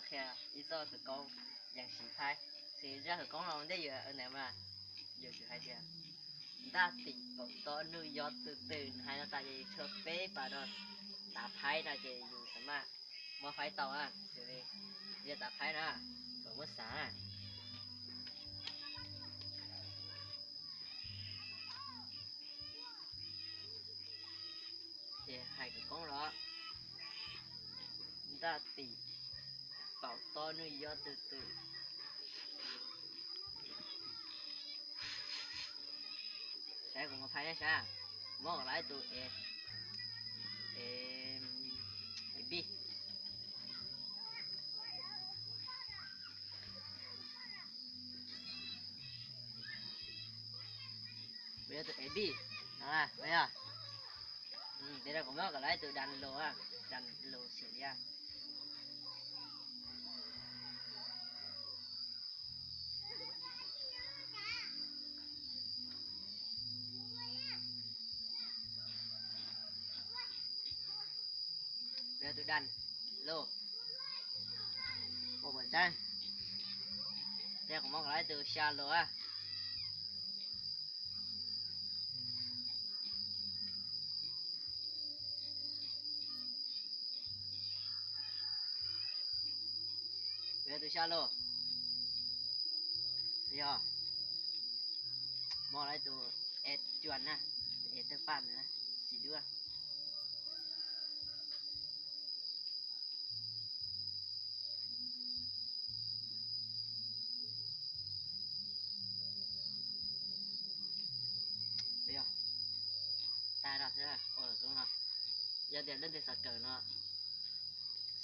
qhia ib txoj khawv koob yeej siv phaib. Ces zaj khawv koob no ntej yuav ntawd mas yus tsum hais tias ntaj tim paum tob nuj yob tw tw, hais no tas ces yus tshuav peb pas rau tav phaib no ces yus xam maj muab faib tau na. Yog tav phaib na, kom muab xav na. Ces hais khawv koob los, ntaj tim paum tob nuj yob tw tw. Saib kuv muab faib na sab, muab kom lawv tus e, e, e B. Yog tus e B no, yog. Tes kuv muab kom lawv tus đàn lù, đàn lù xim liab. Yog tus đàn lù, ua buam tsaib. Tes kuv muab kom lawv tus xya lù. Yog tus xya lù, yog, muab lawv tus e cuam na, tus e tawg paj ntawd, xim duab. Yog, tag no xwb, ua zoo no. Yog tias leej twg xav kawm no,